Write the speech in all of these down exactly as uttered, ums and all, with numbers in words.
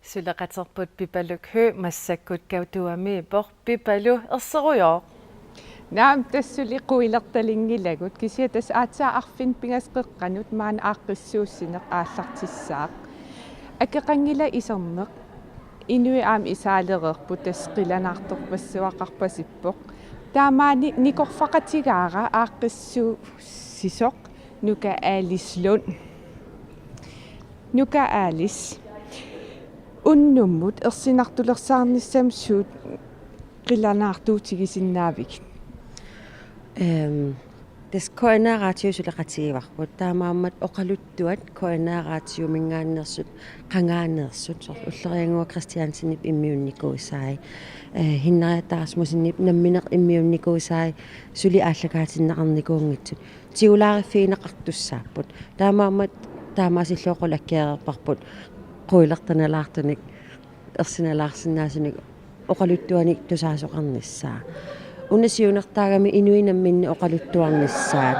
Suleqaterput Pipaluk Høegh massakkut Katuamiippoq. Pipalu, erserujooq. Naamik, tassa suli quilertalinngilagut, kisianni tassa aatsaat arfineq-pingasut qeqqanut maani aaqqissuussineq aallartissaaq. Akeqanngilaq iserneq. Inuit aamma isaalereerput, tassa qilanaartorpassuaqarpasippoq. Taamani nikorfaqatigaara aaqqissuussisoq Nuka Alice Lund. Nuka Alice, unnummut ersinartulersaarnissami suut qilanaartuutigisinnaavigit? Ehm, tassa K N R-ip suleqatigivarput, taamaammat oqaluttuat K N R-ip radiominngaanneersut qangaaneersut, soorlu Ulloriannguaq Kristiansenip immiunnikuusai, eh, Henriette Rasmussenip nammineq immiunnikuusai suli aallakaatinneqarnikuunngitsut tigulaariffigineqartussaapput. Taamaammat taamaasillugu qulakkeereerparput quilertanalaartunik, ersinalaarsinnaasunik oqaluttuanik tusaasoqarnissaa. Una siunertaagami inuit namminneq oqaluttuarnissaat.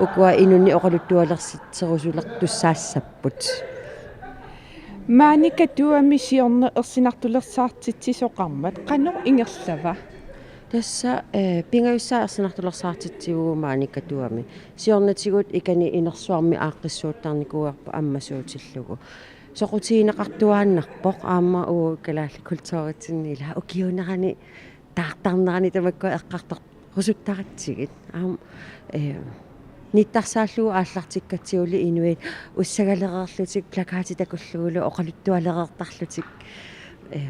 Ukua inunnik oqaluttualersitserusulertussaassapput. Maani Katuami siorna ersinartulersaartitsisoqarmat qanoq ingerlava? Tassa, eh, pingajussaa ersinartulersaartitsivugut maani Katuami. Siornatigut ikani inersuarmi aaqqissuuttarnikuuarput ammasuutillugu. Soqutigineqartuaannarpoq aamma uagut kalaallit kulturitsinni, ila ukiuunerani taartarnerani tamakkua eqqartorusuttaratsigit. Aamma, eh, nittarsaallugu aallartikkatsigulli inuit ussagalereerlutik, plakatit takullugulu oqaluttualereertarlutik. Eh,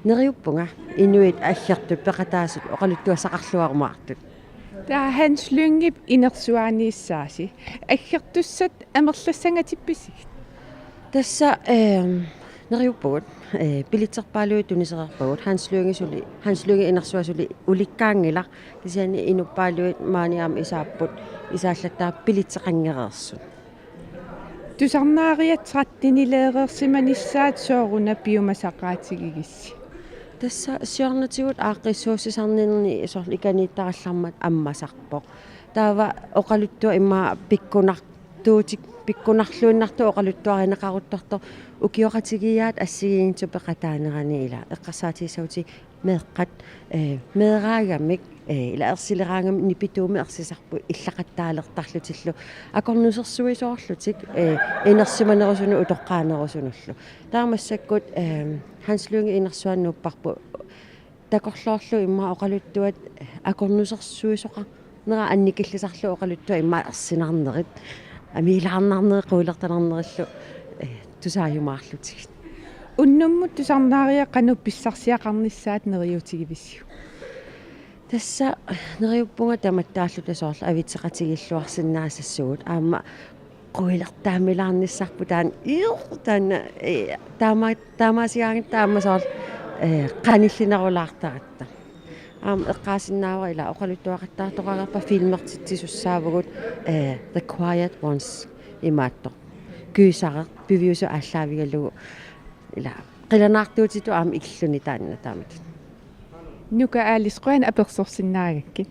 neriuppunga inuit aggertut peqataasut oqaluttuassaqarluarumaartut. Taava Hans Lyngep inersuaaniissaasi. Aggertussat amerlassangatippisigit? Tassa, ehm, neriuppugut, eh, billetserpaaluit tunisereerpagut. Hans Lynge suli, Hans Lynge inersuaq suli ulikkaanngilaq, kisianni inuppaaluit maani aamma isaapput, isaallattaaq billetseqanngereersut. Tusarnaariat trettenileereersimanissaat sooruna piumasaqaatigigissi? Tassa siornatigut aaqqissuussisarninni soorlu ikaniittarallarmat ammasarpoq. Taava oqaluttuaq immaqa pikkunartuutik-, pikkunarluinnartoq oqaluttuarineqaruttortoq, ukioqatigiiaat assigiinngitsut peqataanerani, ila eqqarsaatigissagutsigu meeqqat, eh, meeraagamik, eh, ila ersileraangamik nipituumik ersisarput illaqattaalertarlutillu akornusersuisoorlutik, eh, inersimanerusunut utoqqaanerusunullu. Taava massakkut, eh, Hans Lynge inersuannuupparput takorloorlugu immaqa oqaluttuat akornusersuisoqarnera annikillisarlugu oqaluttuat immaqa ersinarnerit, amiilaarnarnerit, quilertanarnerillu, eh, tusaajumaarlutigit. Unnummut tusarnaariat qanoq pissarsiaqarnissaat neriuutigivisiuk? Tassa neriuppunga tamattaalluta soorlu avitseqatigiilluarsinnaasassugut, aamma quilertaamilaarnissarput taanna, iu, taanna, eh, taama-, taamaasigaangatta aamma soorlu, eh, qanillinerulaartaratta. Aamma eqqaasinnaavara ila oqaluttuaqattaartoqareerpat filmertitsisussaavugut, eh, The Quiet Ones imaattoq. Gysereq, piviusoq aallaavigalugu, ila qilanaartuutitut aamma illuni taanna taamatut. Nuka Alice, qujanaq apersorsinnaagakkit.